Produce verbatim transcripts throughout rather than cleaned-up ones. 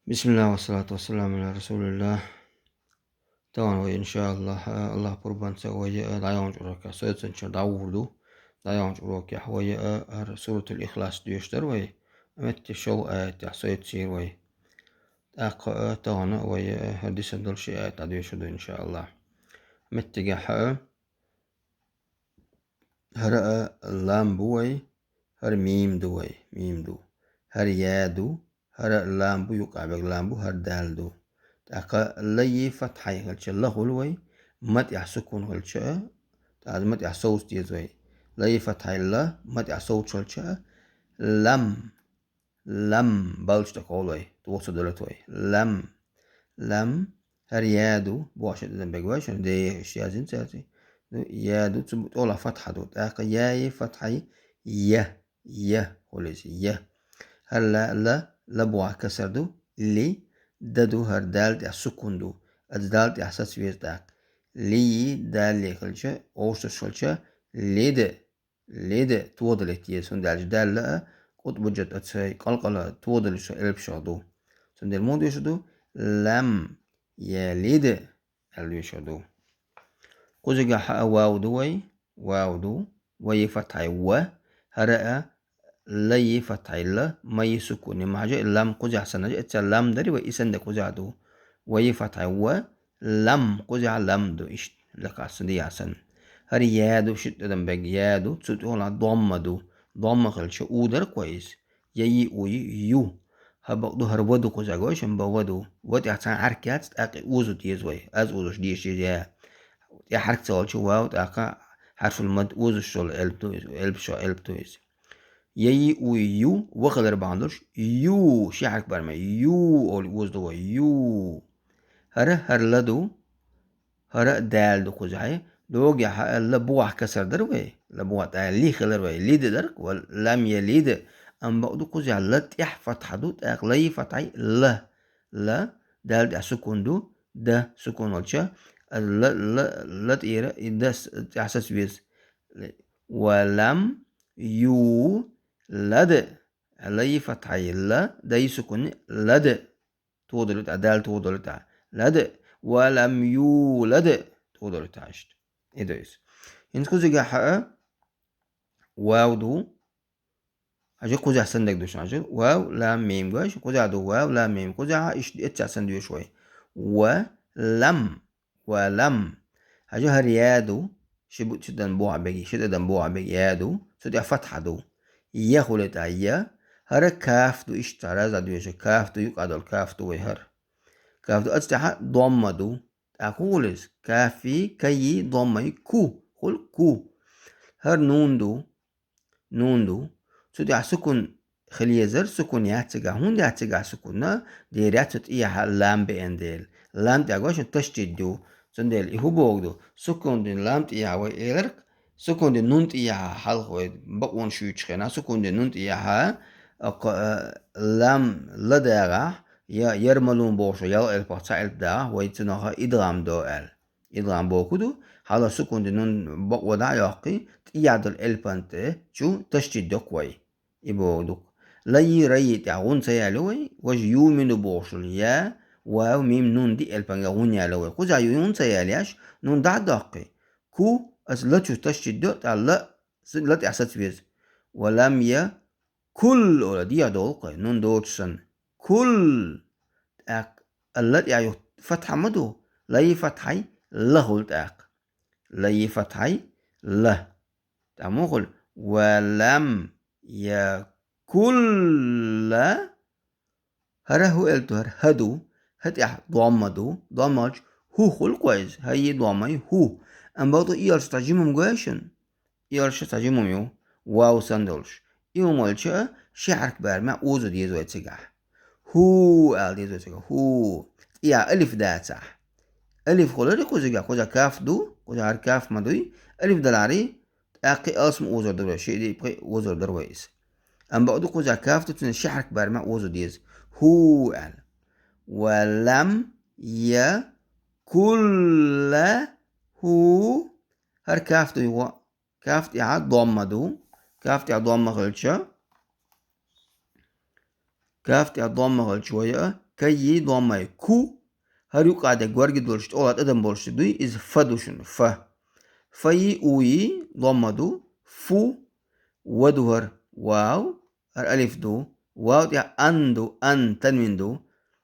بسم الله والصلاة والسلام على رسول الله. Тахана вай, иншааллахӀ, АллахӀ пурбанца вай дӀайолча урокехь, соьцанчура дӀагӀур ду. ДӀайолча урокехь вай хӀара Суратул Ихлас доьшуш дара вай. Метте шолгӀа аятехь соьцийра вай. ТӀаккха тахана вай хӀара дисина долу ши аят дӀадоьшур ду, иншааллахӀ. Меттигехь хӀара а лам бу вай, хӀара мим ду вай, мим ду. ХӀара я ду, хӀара лам бу, юккъехь берг лам бу, хӀара дал ду. ТӀаккха лайи фатхьай хилча ла хуьлу вай, ма тӀехь сукун хилча, тӀаккха ма тӀехь совца деза вай. Лайи фатхьай ла, ма тӀехь совца хилча, лам. Лам, балчу тӀе кховла вай, тӀе ца долуьйту вай. Лам. Лам. ХӀара я ду, бохуш тӀе дан бегаш, де иштта язйина цаьрца. Ну, я ду, цу тӀехула фатхьа ду. ТӀаккха яи фатхьай я, я, хуьлу иза, я. ХӀара ла, ла, ла боху касар ду, ли, да ду, хӀара дал тӀехь сукун ду. Аса дал тӀехь саца веза тӀаккха. Лийи, дали хилча, овшаш хилча, лида. Лида тодалийта еза, хӀунда аьлча дал а, кӀутӀбуджат а цай къалкъала тодалуш элпашах ду. Цундела муха доьшур ду? Лам ялида аьлла доьшур ду. Кхузигахь а вав ду вай, вав ду, вайи фатхьай ва, хӀара а, лайи фатхьай ла, майи сукуни. Ма хьажа, лам кхузахь санна, эцца лам дари вай, и санна кхузахь ду. Вайи фатхьай ва, лам, кхузахь лам ду, иштта лекха сан дехьа санна. ХӀара я ду, шиъ тӀадам бег я ду, цу тӀехула домма ду. Домма хилча, у дара кхо иза. Я, йи, у, йи, ю. ХӀа бакъ ду, хӀара ва ду кхузахь, гой шуна, ба ва ду. Ва тӀехь цхьа хьарк яц, тӀаккха оза деза вай. Аз озуш дезаш деза я. ТӀе хьарк ца волчу вав, тӀаккха хьарфул мад озуш долу элп ду иза, элп шо, элп ду иза. Я, йи, у, йи, ю, ва хилар бахьана долуш, ю, ши хьарк бар ма, ю, олу оза ду вай, ю. ХӀара, хӀара ла ду, хӀара а дал ду кхузахь. Догахь а ла бухахь касар дара вай, ла бухахь тӀе ли хилар вай, ли де дара, ва лам я ли де. Амма бакъ ду кхузахь ла тӀехь фатхьа ду, тӀаккха лайи фатхьай ла, ла, дал тӀехь сукун ду, да сукун волча, ла, ла, ла тӀера и да с-, тӀехь саца веза. Ва лам ю лад. Лайи фатхьай ла, дайи сукуни лад. Тодалуьйту, дал тодалуьйту. Лад. Ва лам ю лад. Тодалуьйту иштта. И ду иза. ХӀинца кхузигахь а вав ду. Хьажа, кхузахь санна дерг ду шуна, хьажа. Вав, лам, мим, гой шуна, кхузахь ду вав, лам, мим. Кхузахь а иштта эццахь санна доьшу вай. Ва лам. Ва лам. Хьажа, хӀара я ду, ши бу-, ши тӀадам бухахь беги, ши тӀадам бухахь беги я ду, цу тӀехь фатхьа ду. Я хуьлу тӀе я, хӀара каф ду, иштта раза доьшу, каф ду, юккъехь долу каф ду вай хӀара. Каф ду, аса тӀехь домма ду. ТӀаккха хӀун хуьлу иза? Кафи, кайи, доммай, ку. Хуьлу ку. ХӀара нун ду. Нун ду. Цу тӀехь сукун хила езара, сукун яц цигахь. ХӀунда яц цигахь сукун? Дера яц цу тӀехь лам беана дела. Лам тӀехь гой шуна ташдид ду. Цундела и хӀун боху ду? Сукун дина лам тӀехь вай эларг, сукун дина нун тӀехь хьалха вай бакъонаш юьйцучу хенахь, сукун дина нун тӀехь, а, кху-, а, лам ла дагӀахь, я ярмалун бохуш, ялх элпах цхьа элп дагӀахь, вай цунах идгӀам до аьлла. ИдгӀам боху ду, хьала сукун дина нун бакъо дӀа а йоккхий, тӀехь долу элпан тӀе чу ташдид доккху вай. И боху ду. Лайи, райи тӀехь гӀунна ца яло вай, важа юмину бохуш долу я, вав, мим, нун диъ элпанга гӀунна яло вай. Кхузахь ю-, гӀунна ца ялеш, нун дӀа а доккхий. Ку, аса ла чу ташдид до, тӀаккха ла, с-, ла тӀехь саца веза. Ва лам я, кул, ола дехьа долу кхой, нун доцуш санна. Кул. ТӀаккха ла тӀехь ю фатхьа ма ду. Лайи фатхьай ла хуьлу тӀаккха. Лайи фатхьай ла. ТӀаккха муха хуьлу? Ва лам я кулла. ХӀара хӀун элп ду, хӀара хӀа ду. ХӀа тӀехь домма ду. Домма хилча хӀу хуьлу кхо иза. ХӀайи доммай хӀу. Амма бакъду и йолуш цхьа жимма гой шуна? И йолуш цхьа жимма ю, вав санна долуш. И хӀума волча а ши хьарк барамехь озо деза вай цигахь. ХӀу ала деза вай цигахь. ХӀу. ТӀехь алиф дацахь. Алиф хуьлура кхузигахь, кхузахь каф ду, кхузахь хӀара каф ма дуй. Алиф далахьарий, тӀаккха алсам озор дара вай, шиъ диъ пхиъ озор дара вай иза. Амма бакъду кхузахь каф ду, цуьнан ши хьарк барамехь озо деза. ХӀу аьлла. Ва лам я кулла хӀу. ХӀара каф дуй вай. Каф тӀехь домма ду. Каф тӀехь домма хилча, каф тӀехь домма хилча вай а кайи, доммай, ку, хӀара юкъа дерг горга долуш, тӀехула тӀадам болуш дуй, иза фа ду шуна, фа. Файи, уйи, домма ду, фу, ва ду хӀара, вав, хӀара алиф ду, вав тӀехь ан ду, ан, танвин ду,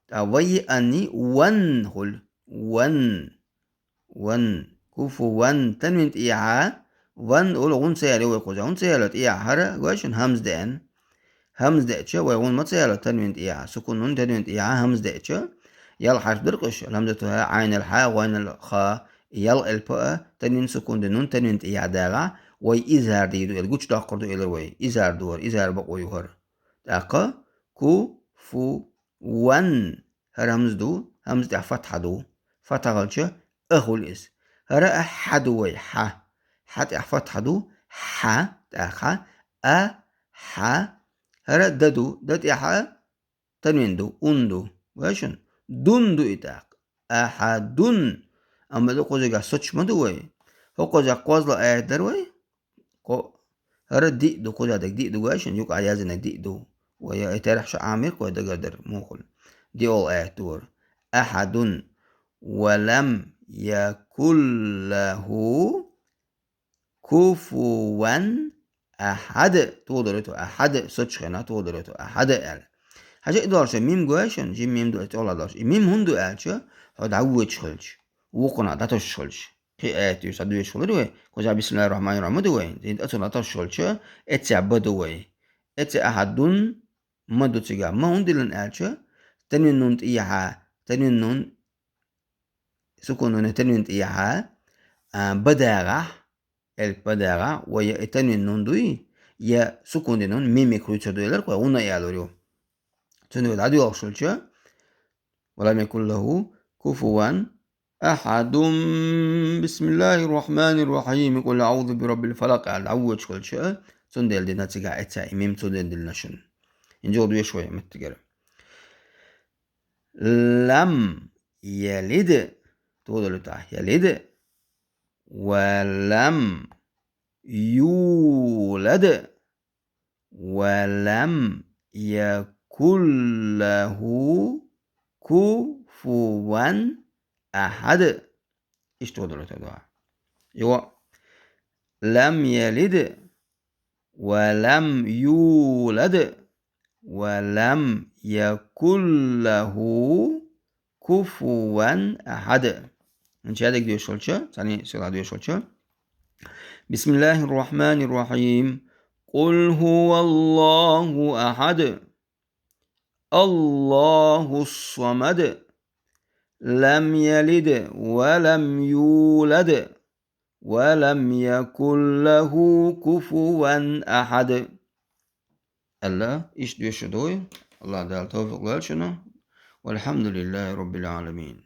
тӀаккха вайи, анни, ван хуьлу, ван. Ван. Куфуван. Танвин тӀехьа ван олу, гӀунна ца яьлла вай кхузахь. ХӀунда ца яьлла тӀехьа? ХӀара, гой шуна, хӀамза деана. ХӀамза деача вай гӀунна ма ца яьлла танвин тӀехьа. Сукун нун танвин тӀехьа хӀамза деача, ял хьарф дара-кх уьш, хӀамзату хӀа, Ӏайнал хьа, гӀойнал ха, ял элп а, танвин сукун ди нун танвин тӀехьа дагӀахь, вай изхӀар дийр ду элира, гучудоккхур ду элира вай. ИзхӀар ду хӀара, изхӀар бакъо ю хӀара. ТӀаккха ку, фу, ван. ХӀара хӀамза ду, хӀамза тӀехь фатхьа ду. Фатхьа хилча, а хуьлу иза. ХӀара а хьа ду вай, хьа. Хьа тӀехь фатхьа ду, хьа, тӀаккха, а, хьа. ХӀара да ду, да тӀехь а танвин ду, ун ду. Вай шуна? Дун ду и тӀаккха. Ахьадун. Амма ду кхузахь соцуш ма ду вай. ХӀокхузахь кхозлагӀа аят дара вай. Кхо-, хӀара диъ ду, кхузахь дерг диъ ду, гой шуна, юкъахь яздинарг диъ ду. Вай, и терахь ша Ӏамийра-кх вай, дагардара муха хуьлу. ДиъолгӀа аят ду хӀара. Ахьадун ва лам якул лаху куфуван ахьад. Тухур дара ту ахьад, соцучу хенахь тухур дара ту ахьад аьлла. Хьажа, и долуш мим, гой шуна, жим мим ду, тӀехула долуш. И мим хӀунда ду аьлча, хьо дӀавоьдуш хилча, вукхунах дӀатосуш хилча. Кхин а аят ду, схьадоьшуш хилира вай. Кхузахь бисмиллахӀир-рахьманир-рахьим ма ду вай. Иза оцунах тосуш хилча, эццехь ба ду вай. Эццехь ахьадун ма ду цигахь. Ма хӀунда диллина аьлча, танвин нун тӀехьа, танвин нун, сукун нуна танвин тӀехьа, а, ба дагӀахь, элп ба дагӀахь, вай я и танвин нун дуй, я сукун ди нун мимик хуьйцур ду элира-кх вай, гӀунна а ялор ю. Цундела дӀадоьлхуш хилча, ва лам якул лаху куфуван ахьадун, бисмиллахӀир-рахьманир-рахьим, къул аӀузу би раббил фалакъ аьлла дӀавоьдуш хилча, цундела дина цигахь эццехь и мим, цундела диллина шуна. ХӀинца доьшу вай меттигара. Лам ялид, тӀехула долу тӀехь, ялид, ва лам юлад, ва лам якул лаху куфуван ахьад. Иштта тӀехула долу тӀехь дуьхьа. Йо, лам ялид, ва лам юлад, ва лам якул лаху куфуван ахьад. ХӀинца шадерг доьшуш хилча, цхьаьна сийлахь доьшуш хилча. БисмиллахӀир-рахьманир-рахьим. Къул хӀуваллахӀу ахьад. АллахӀус-самад. Лам ялид ва лам юлад. Ва лам якул лаху куфуван ахьад. Аьлла, иштта доьшур ду вай. АллахӀ Дала тавфикъ лойла шуна. ВалхьамдулиллахӀи раббил Ӏаламин.